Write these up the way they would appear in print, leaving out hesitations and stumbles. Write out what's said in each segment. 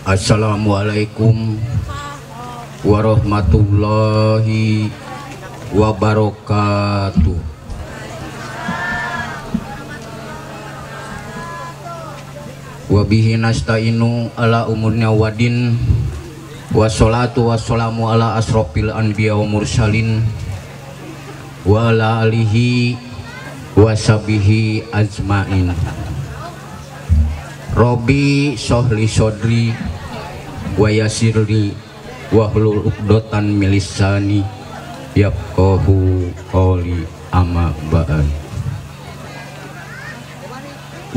Assalamualaikum warahmatullahi wabarakatuh. Wabihi nasta'inu ala umurnya wadin. Wassalatu wassalamu ala asrofil anbiya wa mursalin wa ala alihi wasabihi azmain. Robi sohli sodri wa yasirli wahlul uqdatan milisani yafqahu qawli amma ba'd.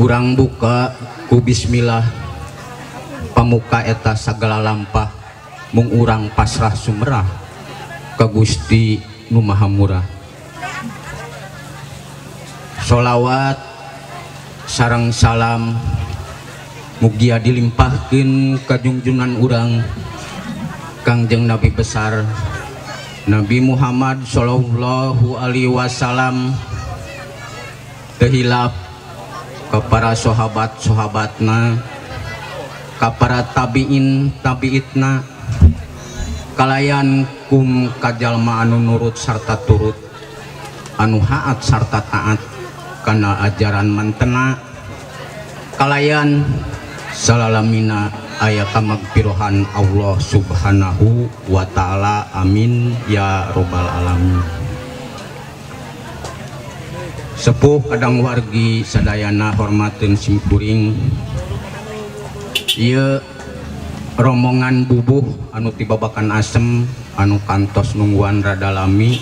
Urang buka ku bismillah pamuka eta sagala lampah mung urang pasrah sumerah ka Gusti nu Maha Murah. Sholawat sareng salam mugia dilimpahkeun ka junjungan urang Kangjeng Nabi besar Nabi Muhammad sallallahu alaihi wasallam, teu hilap ka para sahabat-sahabatna, ka para tabiin tabiitna, kalayan kum kajalma anu nurut sarta turut, anu haat sarta taat kana ajaran mantena, kalayan salalamina aya kamagpirohan Allah subhanahu wa ta'ala, amin ya robbal alamin. Sepuh kadang wargi sadayana hormateun simkuring. Ieu rombongan bubuh anu ti Babakan Asem anu kantos nungguan rada lami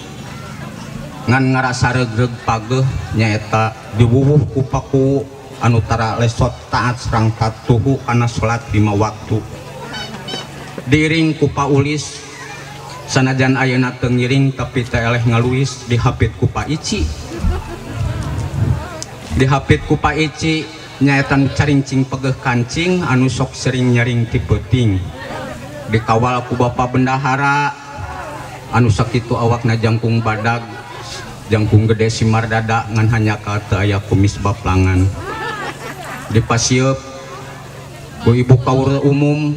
ngan ngarasa regreg pageuh nyaeta diwuwuh ku paku anu tara lesot taat sareng patuhu kana salat 5 waktu. Diiring ku Paulis sanajan ayeuna teu ngiring tapi teh eleh ngaluis dihapit ku Pak Ici. Dihapit ku Pak Ici nyaeta nu carincing pegeuh kancing anu sok sering nyaring ti peuting. Dikawal ku Bapak Bendahara anu sakitu awakna jangkung badag jangkung gede simar dada ngan hanya ka teu aya kumis baplangan. Dipasieup ku Ibu Kaur Umum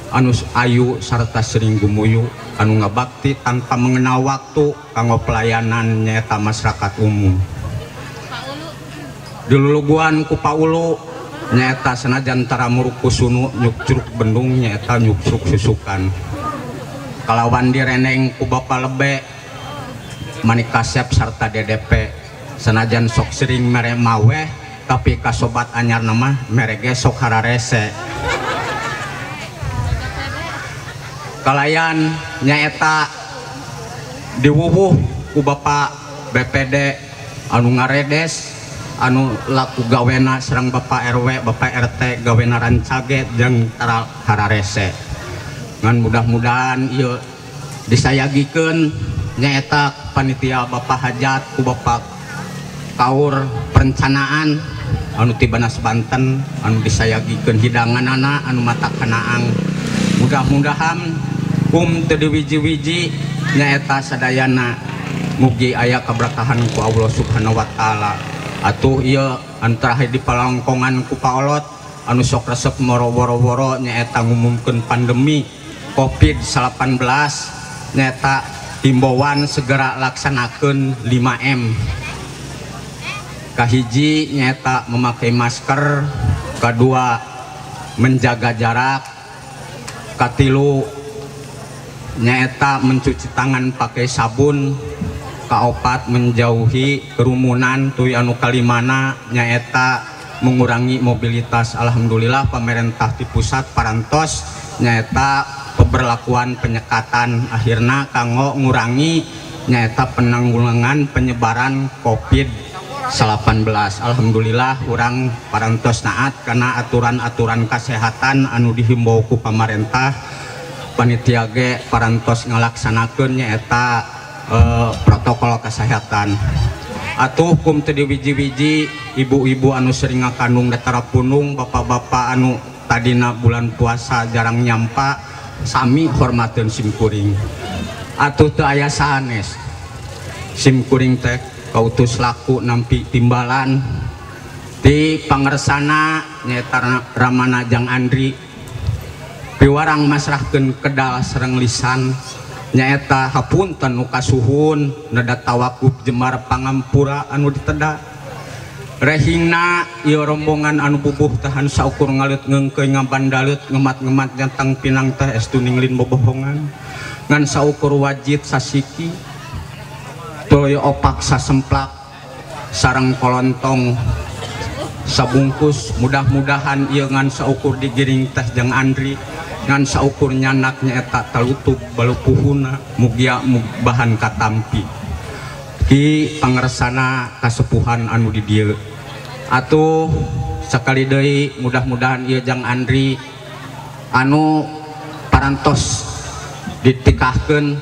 anu ayu sarta sering gumuyu anu ngabakti tanpa mengenal waktu kanggo pelayanan nyaeta masyarakat umum. Diluluguan ku Paulu nyaeta sanajan tara muruk kusunu nyukcruk bendung nyaeta nyukcruk susukan. Kalawan direneng ku Bapak Lebe manik kasep sarta DDP sanajan sok sering mere maweh tapi kasobat anyar nama merege sok hararese. Kalayan nyaeta diwuwuh ku Bapak BPD anu ngaredes anu laku gawena sareng Bapak RW Bapak RT gawena rancage jeung tara hararese. Ngan mudah-mudahan ieu disayagikeun nyaeta panitia Bapak Hajat ku Bapak Kaur perencanaan anu ti Banas Banten anu disayagikeun hidanganana anu mata kanaang. Mudah-mudahan kum teu diwiji-wiji nyaeta sadayana mugi aya kaberkahan ku Allah Subhanahu wa taala. Atuh ieu anu terakhir di palangkongan ku Paolot anu sok resep moro-woro-woro nyaeta ngumumkeun pandemi Covid-19 nyaeta himbauan segera laksanakeun 5M. Kahiji nyaeta memakai masker, kedua menjaga jarak, katilu nyaeta mencuci tangan pakai sabun, kaopat menjauhi kerumunan, tuy anu kalimana nyaeta mengurangi mobilitas. Alhamdulillah pemerintah di pusat parantos nyaeta pemberlakuan penyekatan akhirna kanggo ngurangi nyaeta penanggulangan penyebaran Covid-19. Alhamdulillah urang parantos naat karena aturan-aturan kesehatan anu dihimbau ku pamarentah. Panitia ge parantos ngalaksanakeun nyaeta protokol kesehatan. Atuh kum teu diwiji-wiji ibu-ibu anu sering ngakandung datara punung, bapak-bapak anu tadina bulan puasa jarang nyampa, sami hormateun simkuring. Atuh teu aya sanes simkuring teh kautus laku nampi timbalan di pangersana nyaeta Ramana Jang Andri. Piwarang masrahkeun kedal sareng lisan nyaeta hapunten nu kasuhun neda tawakuf jemar pangampura anu diteda rehingna ieu rombongan anu bubuh tahan saukur ngaleut ngeungkeuy ngabandalut ngemat-ngemat nyantang pinang teh estu ninglin bobohongan ngan saukur wajit sasiki toyo opak sasemplak sareng kolontong sabungkus. Mudah-mudahan ieu ngan saukur digiring teh jeung Andri ngan saukur nyanak nyaeta talutub balupuhuna, mugia mug bahan katampi ki pangersana kasepuhan anu di dieu. Atuh sakali deui, mudah-mudahan ieu jang Andri anu parantos ditikahkeun.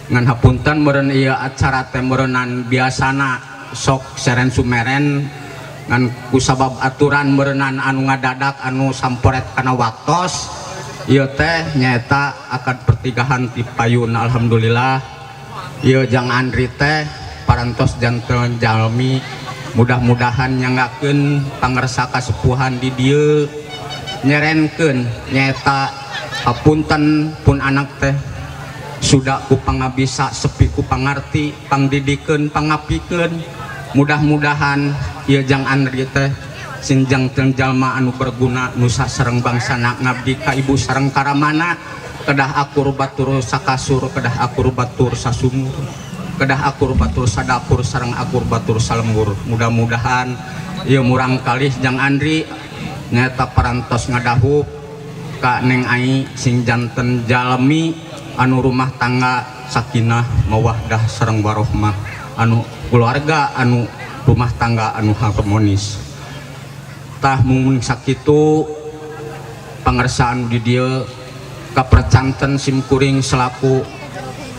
Ngan hapunten meureun ieu acara teh meureunnan biasana sok seren sumeren, ngan kusabab aturan meureunnan anu ngadadak anu samporet kana waktos ieu teh nyaeta akad pertikahan ti payun. Alhamdulillah, ieu jang Andri teh parantos janten jalmi. Mudah-mudahan nyanggakeun pangersa kasepuhan di dieu, nyerenkeun nyaeta hapunten pun anak teh sudah ku pangabisa, sepi ku pangarti, pangdidikeun, pangapikeun. Mudah-mudahan ieu jang Andri teh sinjang teng jalma anu berguna nusa sareng bangsana, ngabdi ka ibu sareng karamana. Kedah akur batur sakasur, kedah akur batur sasumur, kedah akur batur sadapur sareng akur batur salembur. Mudah-mudahan ieu murang kalih jang Andri nyaeta parantos ngadahup ka Neng Ai sing janten jalmi anu rumah tangga sakinah mawaddah sareng warohmah, anu keluarga anu rumah tangga anu harmonis. Tah, mung sakitu pangersaan di dieu kapercanten simkuring selaku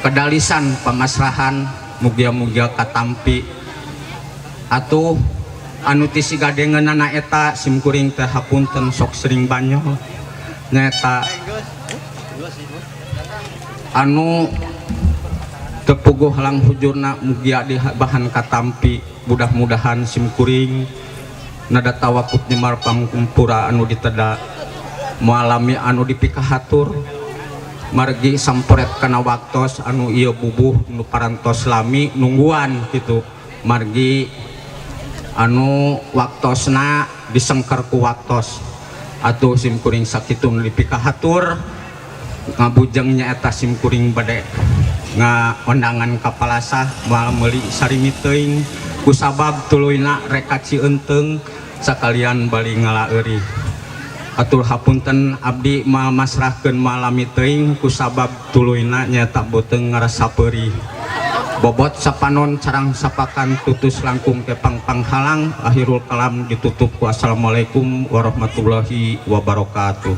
kedalisan pamasrahan. Mugia-mugia katampi. Atuh anu ti sigadengeunana eta simkuring teh hapunten sok sering banyol, nyaeta anu teu puguh halang hujurna mugia di bahan katampi. Mudah-mudahan simkuring nada tawakuf nyemar pangkumpura anu diteda mualami anu dipikahatur, margi samporet kana waktos anu ieu bubuh nu parantos lami nungguan gitu, margi anu waktosna disengker ku waktos. Atuh simkuring sakitu nu dipikahatur. Ngabujeng nyaeta simkuring bade ngaondangan ka palasah, moal meuli sarimi teuing kusabab tuluyna rek ka Cieunteung sakalian bali ngala eurih. Atur hapunten, abdi moal masrahkeun malami teuing kusabab tuluyna nyaeta beuteung ngarasa peurih. Bobot sapanon, carang sapakan, tutus langkung kepang panghalang. Akhirul kalam ditutup ku assalamualaikum warahmatullahi wabarakatuh.